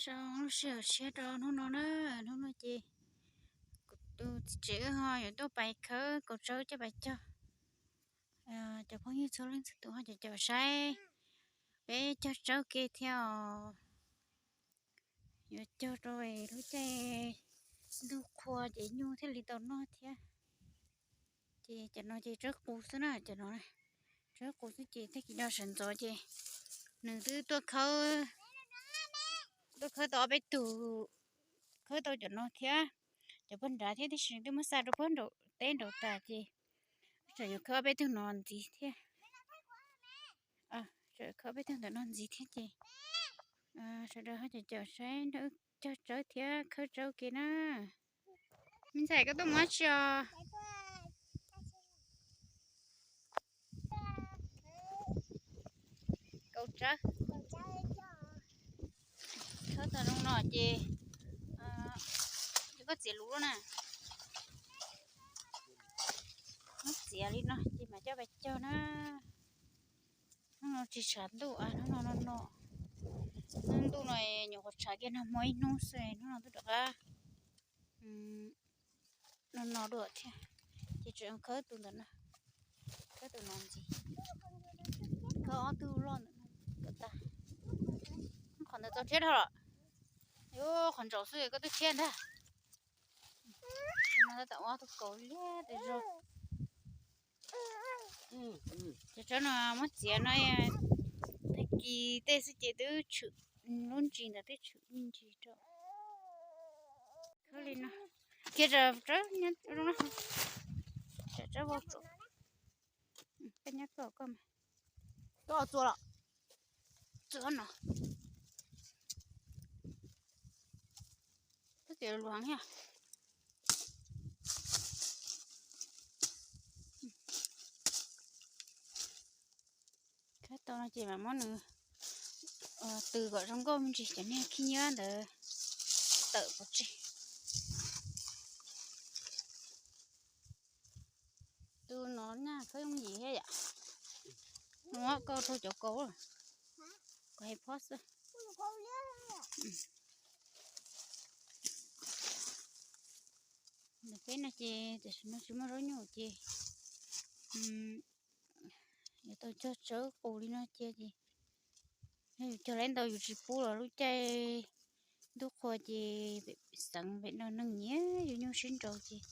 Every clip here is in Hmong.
Zoo lub sij hawm tshiab rau hnub no na, hnub no ces kuv tus txiv tsev wb ho yuav tuaj pais khawb kaus tsawb coj pais cog. Cov phooj ywg txhua leej txhua tus ho caum caum saib peb cog tsawb ke thiab os. Yuav cog rau lub caij ntuj qhua ces nyuj thiaj li tau noj thiab. Ces cov no ces tsawb qus xwb na, cov no tsawb qus xwb ces tag kis no sawv ntxov ces nws twb tuaj khawb, tuaj khawb tau ob peb tug, khawb tau cov no thiab cov pog nrad thiab, tiam sis nws twb muab xa rau pog nraum teb nraum tas ces tsam yuav khawb ob peb tug no ntxiv thiab. Tsam khawb ob peb tug ntawm no ntxiv thiab ces sawv daws ho caum caum saib nrog wb cog tsawb thiab khawb tsawb ke na. Me ntxhais, koj tuaj mus dab tsi os? Kaus tsawb. Khawb tau zoo no ces koj txiav lus na. Muab txiav li no ces mam coj pais cog na. Hnub no tsis tshav ntuj, hnub no no no, hnub ntuj no nyuam qhuav tshav kiag nag hmo ib hnub xwb, hnub no twb rov qab no no dua thiab. Ces tseem khawb tus ntawm no, khawb tus no ntxiv, khawb ob tug loj ntawm no kom tag. Qhov ntawd txaus thiab dhau lawm. Yuav qhov ntsaum xwb koj twb thiab ntag. No tab tom ua tug kaus liab tas zog. Cov tsawb no muab txiav no, tag kis tej xwb ces twb tshwm, lub ntsis ntawd twb tshwm me ntsis rau. Khawb li no, kiag tsawb, tsawb vau tsuas, koj nyob koj, koj mas, koj txua los, txua no. Koj txiav lus heev thiab. Khawb tau no ces mam muab nws tws kom zoo nkauj me ntsis cov niag khib nyiab ntawd tawm pov tseg. Tus no nyaj khawb yooj yim thiab yom. Muab koj rau cov kaus, kaus hais phob xwb. Ntawm peb no ces tam sim no tsis muaj zaub nyuj ces yuav tau cog tsawb qus li no cia ces yog yus cog laib ntau yus tsis pub los lub caij ntuj qhua ces xeev pem no neeg nyiam yuav nyuj sib nraus ces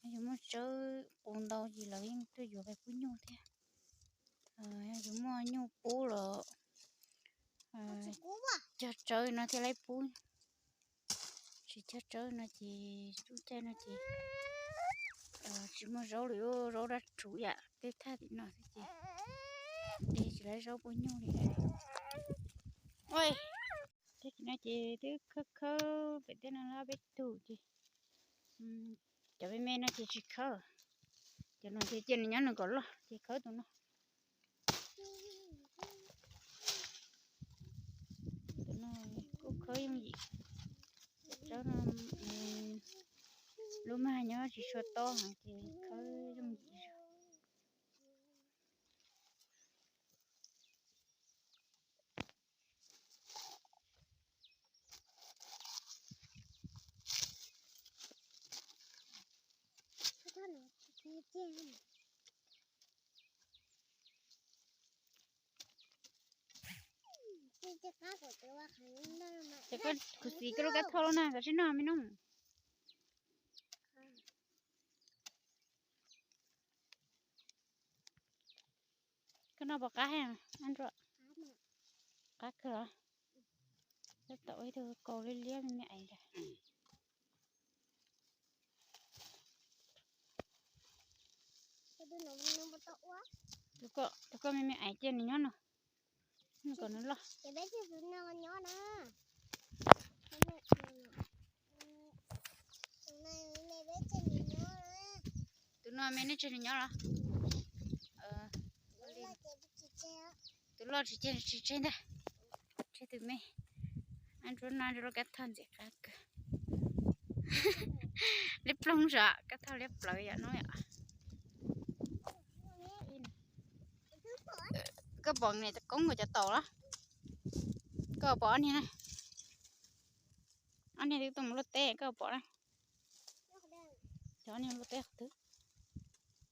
yog yus muaj tsawb qus ntau ces lawv yeej tuaj yuav pais pub nyuj thiab. Yog yus muaj nyuj pub los cog tsawb no thiaj laib pub. Tsis cog tsawb no ces lub caij no ces tsis muaj zaub li, zaub dab rhuv yam tej thaj tim no xwb ces tsis laib zaub pub nyuj li. Tag kis no ces twb khawb khawb pem tej no lawm peb tug ces cov me me no ces tsis khawb. Cov no ces cia nws nyob nws kom loj ces khawb tus no. Tus no kuj khawb yooj yim. Tsawb no lub mag nyob tsis tshua tob heev ces khawb yooj yim zog. Ces koj khuv xim koj lub kab thauj lub na, koj sib noj me noj. Koj noj puas qab, qab kawg los? Tab tom ib tug kaus liab liab me me ais ntag. Tus koj me me ais cia nws nyob no, kom nws loj. Tus no me nej tseg nws nyob los? Tus loj tsis tseg, tsis tseg ntag, tseg tus me. Ntsuab no ntsuab lub kab thauj ntxim qab kawg. Liab ploog zom, kab thauj liab plawv yom no yom. Koj pom niam tais koob nkawd cov taum los? Koj pom ob niag na? Ob niag twb tuaj mus luaj teb koj pom na. Cov niag luaj teb qhov twg?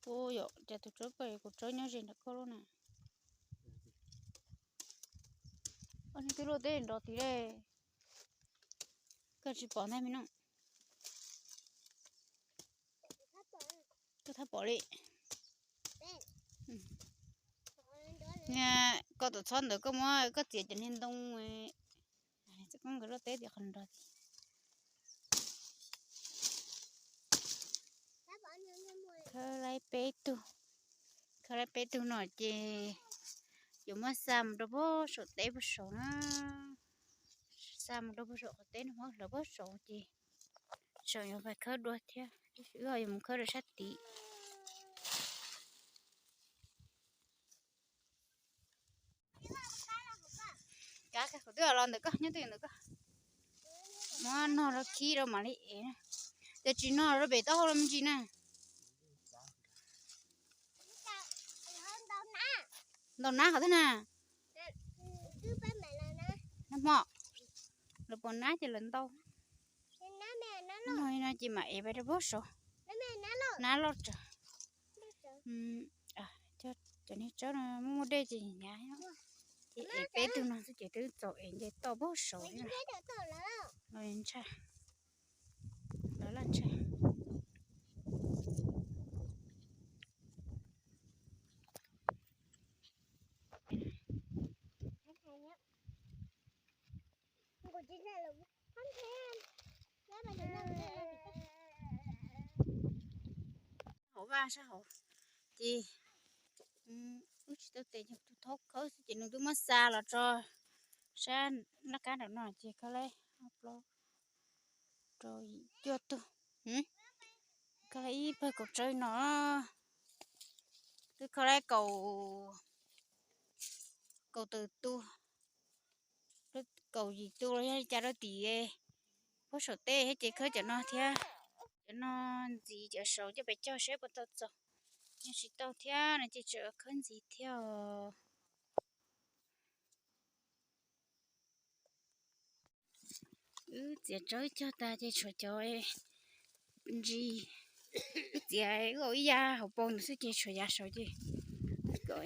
Ua yom, cas tus tsawb koj kuv tsawb nyob ze nram koj lub na. Ob niag twb luaj teb nrov tid le. Koj tsis pom ntag me no. Koj thab pom li. Koj tus txhob ntawd koj muab koj txiav cov niag ntoo, txoj koob nkawd luaj teb tias qhov nrog tias. Khawb laib peb tug, khawb laib peb tug no ces yuav muab xa mus rau puag saum teb puag saud na. Xa mus rau puag saum qhov teb no, muab hlawv puag saud ces tseem yuav pais khawb dua thiab, wb ho yuav mus khawb rau sab tid. Kav twb los ntawm koj, nyob twj ywm ntawm koj. Muab nog rau khib rau mam li ev. Ces tsis nog rau pem taub hau los me ntsis na. Ntaus nab qhov twg na? Nab hmo. Lawv pom nab ces lawv ntaus. Nab no ces mam ev pais rau puag saud. Nab loj tsawv. Cov niag tsawb no muaj muaj dej ces hnyav, ces ev peb tug no xwb ces twb txaus ev nce toj puag saud li. Los ntshai, los laj ntshai. Hauv vaj sab hauv ces wb tsis tau tes, tus thaub khawb xwb ces nws twb muab xa los tso sab laj kab nram no ces khawb laib ob plaub rau yim cuaj tug. Khawb laib ib pawg kaum tsawb no, twb khawb laib kaum, kaum tawm tus, kaum yim tus los yog li cas rau tim puag saum teb thiab ces khawb cov no thiab. Cov no ntxiv cov saud coj pes cog saib puas tau txaus, yog tsis tau thiab no ces tseem khawb ntxiv thiab os. Wb txiav tsawb cog tas ces tshuav cov ntsis, wb txiav wb ua ib yav hauv paus ntawd xwb ces tshuav yav saud ces kom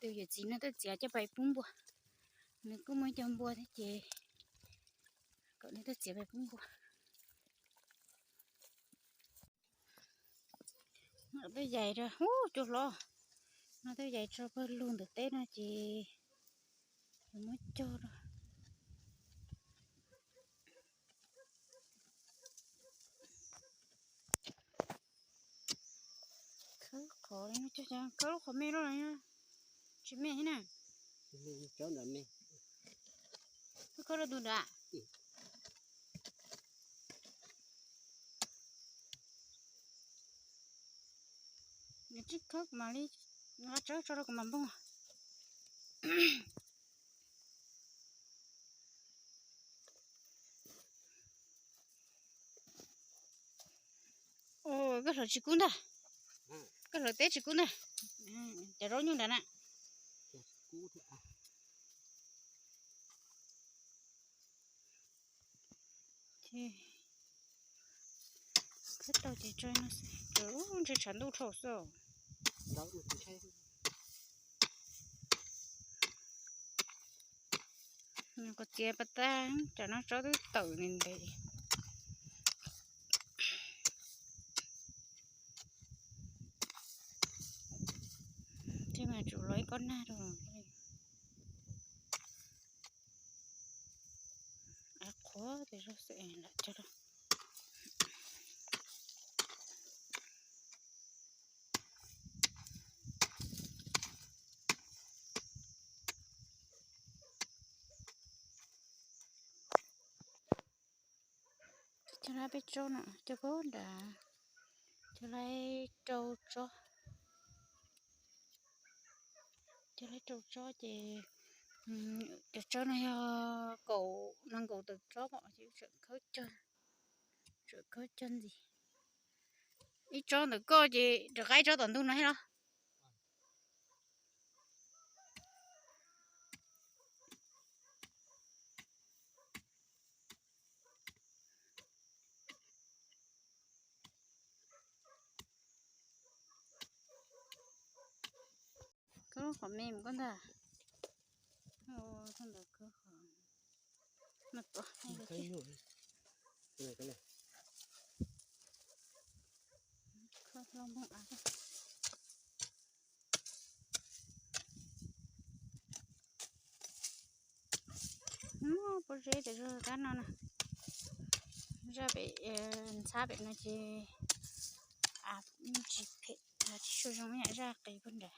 tus yawm txiv no tuaj txiav coj pais pub npua. Nws kuj muaj ib co npua thiab ces kom nws tuaj txiav pais pub npua. Twb yais rau, ub, cua hlob no twb yais tso pawg lug ntawm teb no ces yuav muab cog rau. Khawb qhov, khawb lub qhov me loj, tsis me thiab na. Khawb rau tus nrad. Nws tsis khawb kuv mam li nqa tsawb tso rau kuv mam npog. Koj hlawv tsis kub ntag, koj hlawv teb tsis kub ntag, cov zaub nyuj nrad na. Khawb tau ces tso no xwb, ntshe tshav ntuj dhau xwb. Nws kuv txiav pas tas, tsam no tsob twb tawm ntev ntev. Thiab mas tsum los ib kob nag rau. Av qhuav tes zog xwb lam cog rau. Cog laib peb tsob no, cog puag nrad, cog laib rau tsob, cog laib rau tsob ces cov tsob no yog kaum nees nkaum tawm tsob os, ces tseem khawb cog, tseem khawb cog ntxiv. Ib tsob ntawm koj ces rov qab ib tsob tom ntug no thiab los. Me mus koj ntag. Ntawd koj no tua. Koj hlob nplooj av. Pob zeb tas zog kab no na. Zaj pem ntxhab pem no ces av tsis phem, tsis tshua zoo ib yam zaj qis puag nrad.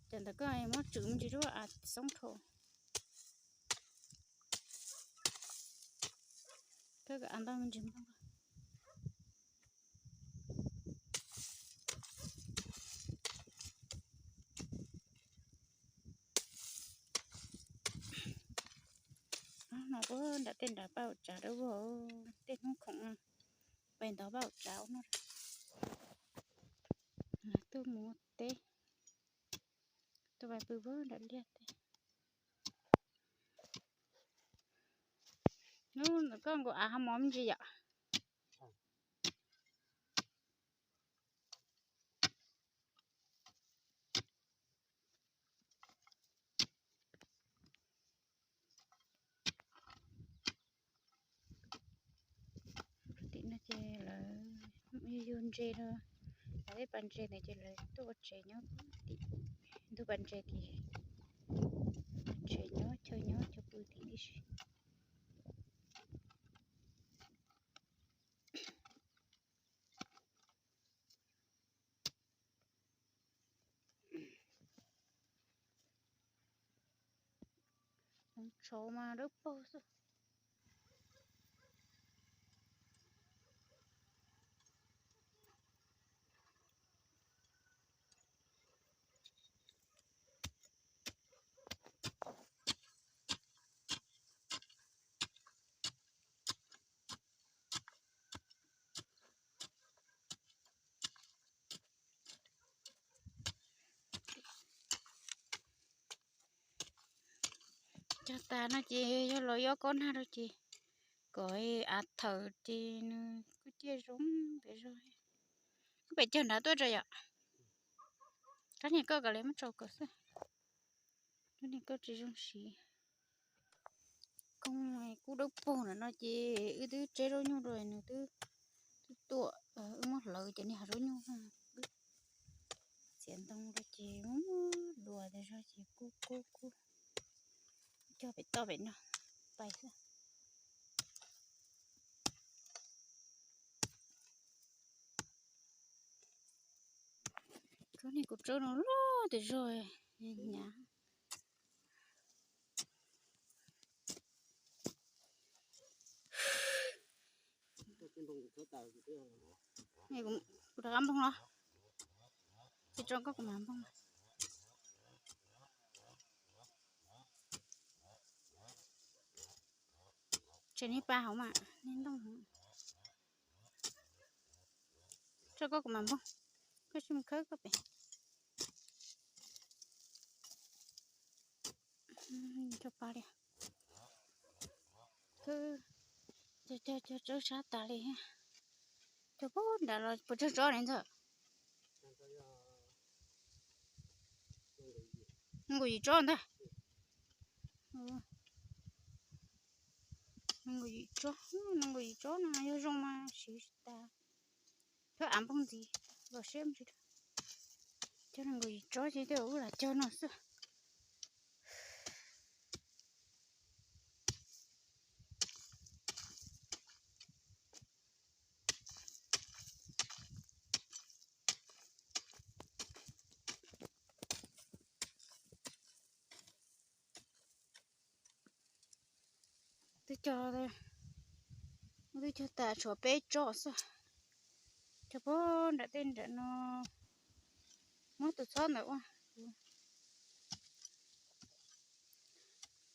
Cov ntawd koj muab tswm me ntsis dua av xoob dhau. Koj av ntau me ntsis nplooj. No kuj nram tej nrad paj haum tsav dawb vog, tej hnub khoom pais ntov paj haum tsav ua no. Tuaj mus teb, tuaj pais pw nram liaj teb. Hnub koj nkaus av ho mov me ntsis yom. Tim no ces lawv yug ntses rau, lawv tej pas ntses ntawd ces lawv tuaj ua tsev nyob tim ntug pas ntses tim, tsev nyob chaw nyob chaw pw tim tib si. Tshauv mas dawb paug xwb. Cog tas no ces yog los yob kob nag rau ces kom av thawm ces nws kuj ciaj zoo pem zog. Kuj pem cog nrad tuaj tso yom. Kab niag koj kom lawv muab tso kom xwb. Kab niag koj tsis zoo siv. Koob kuj dawb paug na no ces wb twb tseb zaub nyuj rau nws twb, twb tuaj, wb muab hlawv ces niag hav zaub nyuj txiav ntoo rau ces muab muab dua tas zog ces kuj kuj kuj cog pem toj pem no pais xwb. Tsob niag kuv tsob no loj tas zog, hnyav. Kuv rov qab npoog los, tsis tso koj kuv mam npoog. Tseem niag pa hauv mas niag ntoo hauv. Tso koj kuv mam npoog, koj sim mus khawb koj pem. Cog pa li. Cog, cog, cog tsob sab tas li. Cog puag nrad los puas tsawg tsob ne ntxawm? Nees nkaum yim tsob ntag. Nees nkaum yim tsob, nees nkaum yim tsob no yog zoo mas siv tsis tas. Cog av npog ntxiv los siab ntsis. Cog nees nkaum yim tsob ces tej zaum wb lam cog no xwb. Twb cog, twb cog tas tshuav peb tsob xwb. Cog puag nram tej nram no, muab tus txhob ntawd ua.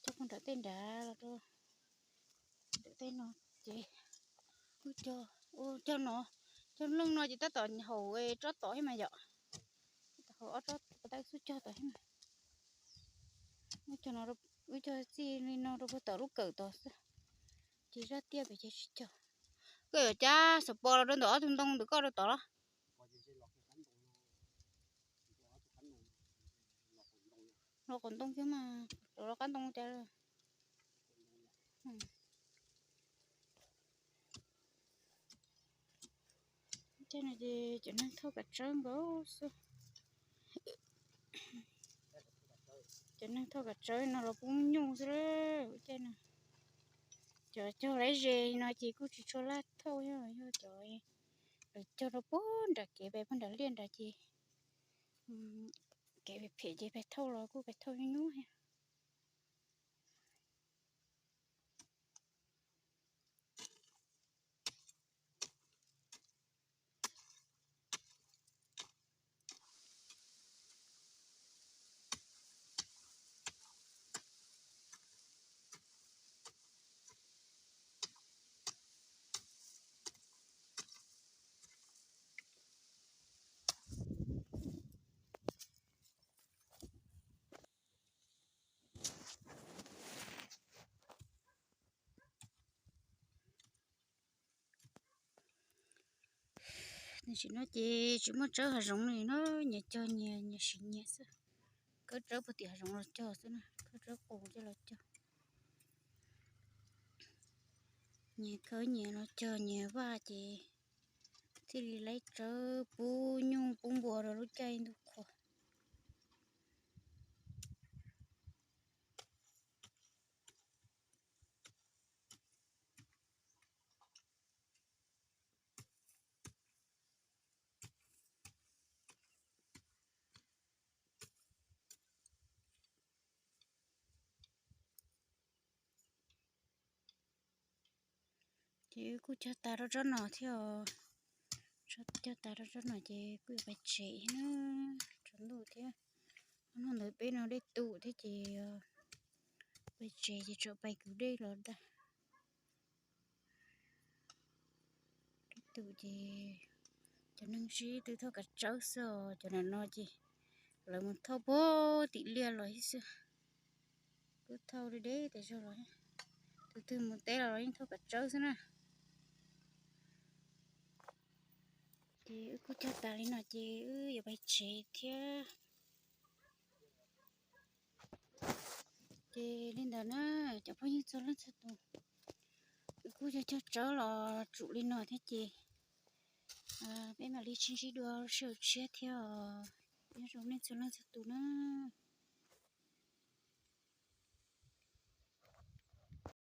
Cog puag nram tej nrad los rau nram tej no ces wb cog, ua cog no, cog leej no ces tab tom haum tsob tod thiab mas yom. Tab tom haum ob tsob, tab xub cog tod thiab mas. Wb cog no, wb cog txij li no rau puag tom lub kawm tod xwb. Ces zaj tiaj pem ces tsis cog. Koj yuav cab xov pos los rau ntawm ob tug ntoo ntawm koj rau tod los? Los qaum ntoo thiab mas, rov los qab ntoo cas. Tej no ces cov neeg thauj kav tsawb nkaus xwb. Cov neeg thauj kav tsawb no los pub nyuj xwb tej no. Cov cog laiv zes no ces kuj tsis tshua laj thauj, yog cov lawv cog rau puag nram kev pem puag nram liaj nrad ces kev phem ces pem thauj los kuj pem thauj nyuaj nyuaj thiab. Tam sim no ces tsis muaj tsawb hav zoov li no, nyias cog nyias, nyias siv nyias xwb. Khawb tsawb puag tim hav zoov los cog xwb na, khawb tsawb qus coj los cog. Nyias khawb nyias los cog nyias vaj ces thiaj li laib tsawb pub nyuj pub npua rau lub caij ntuj qhua. Ces kuj cog tas rau tsob no thiab os. Cog tas rau tsob no ces kuj yuav pais tsev thiab na, tsaus ntuj thiab. Hnub no ntawd peb no dej tum thiab ces pais tsev ces tseem pais kwv dej los da. Dej tum ces cov neeg sib tw thauj kav tsawb xwb os, cov no ces lawv mus thauj puag tim liaj los xwb. Kuj thauj deb deb tas zog los, tus twg mus teb los los yeej thauj kav tsawb xwb na. Ces wb kuj cog tas li no ces wb yuav pais tsev thiab. Ces li ntawd na, cov phooj ywg txhua leej txhua tus, wb kuj cog cog tsawb los tsum li no thiab ces peb mam li sib ntsib dua lub sij hawm tshiab thiab os. Nyob zoo nej txhua leej txhua tus na.